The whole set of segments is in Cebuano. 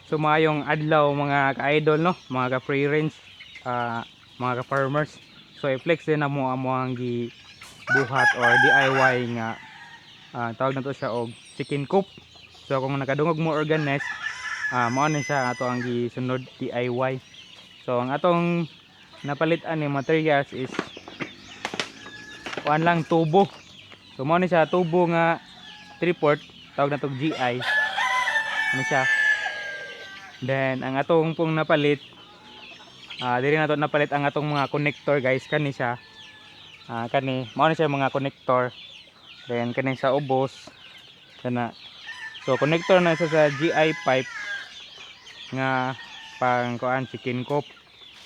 So maayong adlaw, mga ka-idol, no, mga ka-free range, mga ka-farmers. So i-flex din na mo amo ang gibuhat or DIY nga tawag na to siya og chicken coop. So kung nakadungog mo organ nest, mao ni siya ato ang gisunod DIY. So ang atong napalit ani materials is kuan lang, tubo. So mao ni siya, tubo nga 3 port, tawag na to GI. Ano siya? Then ang atong pong napalit, diri na to napalit ang atong mga connector, guys, kani siya. Kani mao ni siya mga connector. Then kani sa ubos kana. So connector na siya sa GI pipe nga pang kuan, chicken coop.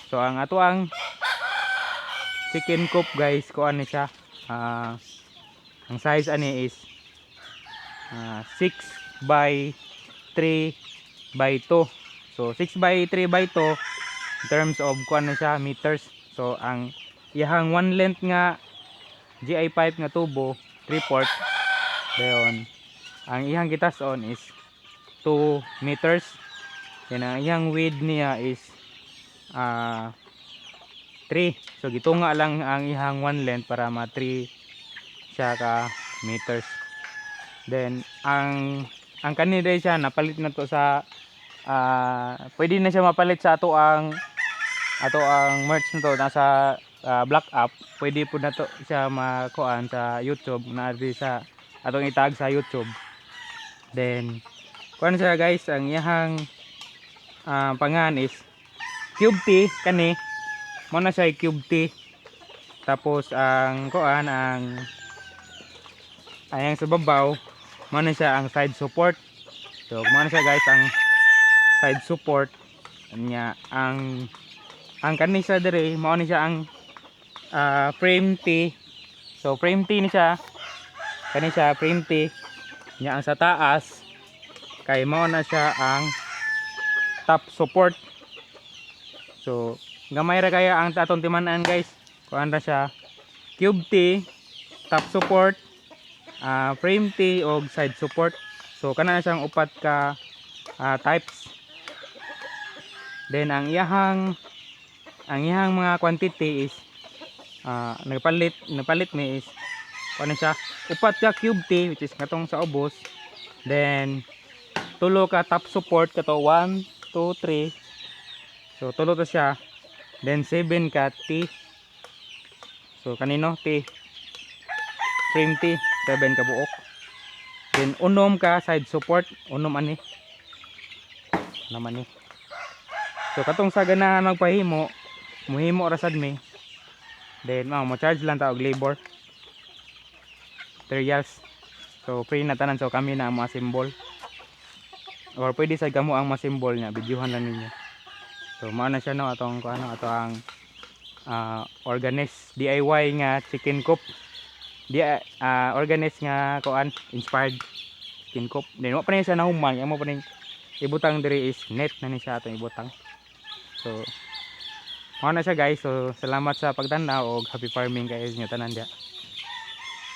So ang ato ang chicken coop, guys, kuan ni siya. Ang size ani is 6 by 3 by 2. So 6 by 3 by 2 in terms of kuan na siya, meters. So ang iyahang one length nga GI pipe nga tubo, 3 port. Dayon ang iyang gitason is 2 meters. Then ang iyang width niya is 3. So gitunga lang ang iyang one length para ma 3 siya ka meters. Then ang kani dai siya napalit na to sa pwede na siya mapalit sa ato ang merch na to nasa Black App. Pwede po na to siya makuan sa YouTube na di sa atong itag sa YouTube. Then kuan siya, guys, ang iyahang pangan is Cube T. Kani mo na siya Cube T. Tapos ang kuan, ang ayang sa babaw, mo na siya ang side support. So mo na siya, guys, ang side support niya. Ang kani siya dire, mao ni siya ang frame T. So frame T ni siya, kani siya frame T niya. Ang sa taas kay mao na siya ang top support. So gamay ra kaya ang atong timan-an, guys. Kuan ra siya, cube T, top support, frame T og side support. So kana na siyang upat ka types. Then ang iyahang mga quantity is nagpalit mi is ano siya, upat ka cube T, which is katong sa ubos. Then tulo ka top support, kato 1 2 3. So tulo to siya. Then 7 ka T. So kanino T, frame T, 7 ka buok. Then unom ka side support, unom ani naman ni. So katong sa ganahan magpahimo, muhimo ra sad mi. Then mo charge lang ta og labor materials. So free na tanan. So kami na ang mga symbol or pwede sa kamo ang mga symbol niya, videohan lang ninyo. So mao na siya, no, atong kuan, ato ang organist DIY nga chicken coop, di organist nga kuan, inspired chicken coop. Then wa pa ni siya nahuman. Amo pa ning ibutang diri is net na ni siya atong ibutang. So mao na siya, guys. So salamat sa pagtan-aw og happy farming kay inyo tanan diya.